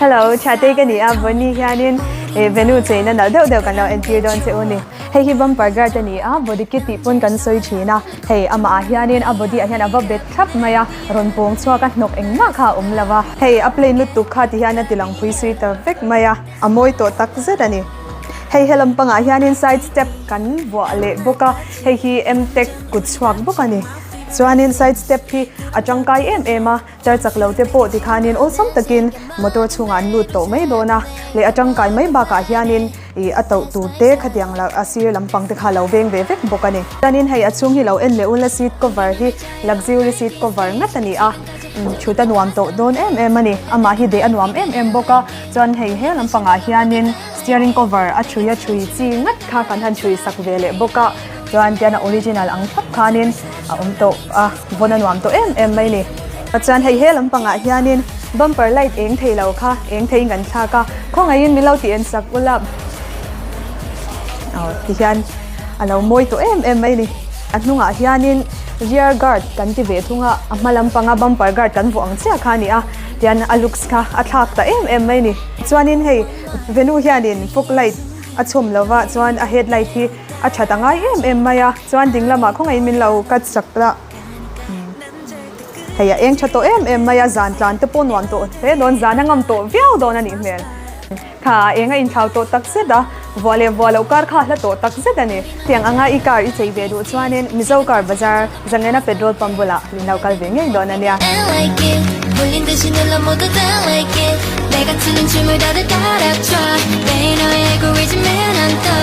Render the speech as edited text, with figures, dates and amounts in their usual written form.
Hello, Thatei ka ni a, Bonnie hianin eh venue cheina nalh deuh deuh kan lo entir dawn che u ni. Hei hi bumper guard a ni a, body kit tih pawn kan sawi thin a, hei amah ah hianin a body ah hian a va bet thlap mai a, rawn pawng chhuak a hnawk engmah kha a awm lo va. Hei a plain lutuk kha ti hian a ti lang phui sui ta vek mai a, a mawi tawh tak zet a ni. Hei he lampangah hianin side step kan vuah leh bawk a, hei hi M-tech kut chhuak bawk a ni. Chuanin side step hi a tangkai em em a. Tar chak lo te pawh tikhanin awlsam takin motor chhungah an lut tawh mai dawn a, leh a tangkai mai bakah hianin ih a toh tur te khatiang la a sir lampang te kha a lo veng ve vek bawk a ni. Chuanin hei a chhung hi lo en leh ula seat cover hi luxury seat cover ngat a ni a, thut a nuam tawh dawn em em a ni. Amah hi deh a nuam em em bawk a, chuan hei he lampangah hianin steering cover a thui a thui chi ngat kha kan han thui sak ve leh bawk a, chuan tian a original ang thlap khanin a awm tawh a. Vawn a nuam tawh em em mai ni. Chuan hei he lampangah hianin bumper light eng thei lo kha eng theiin kan thlak a, khawngaihin min lo tih en sak ula aw tihian a lo mawi tawh em em mai ni. A hnungah hianin rear guard kan ti ve thung a, a hma lampanga bumper guard kan vuah ang chiah kha a ni a, tihian a looks kha a thlak ta em em mai ni. Chuanin hei venue hianin fog light a chhawm lova chuan a headlight hi A that a ngai em em mai a, chuan ding lamah khawngaihin min lo cut sak la. Hei a eng tha tawh em em mai a, zan tlan te pawh nuam tawh hle dawn, zan a ngam tawh viau dawn a nih hmel. Kha a eng a inthlau tawh tak zet a, vuah leh vuah loh kar kha a hla tawh tak zet a ni. Tiang anga i car i chei ve duh chuanin Mizo Car Bazar Zanglena petrol pump bulah min lo kal ve ngei dawn a nia.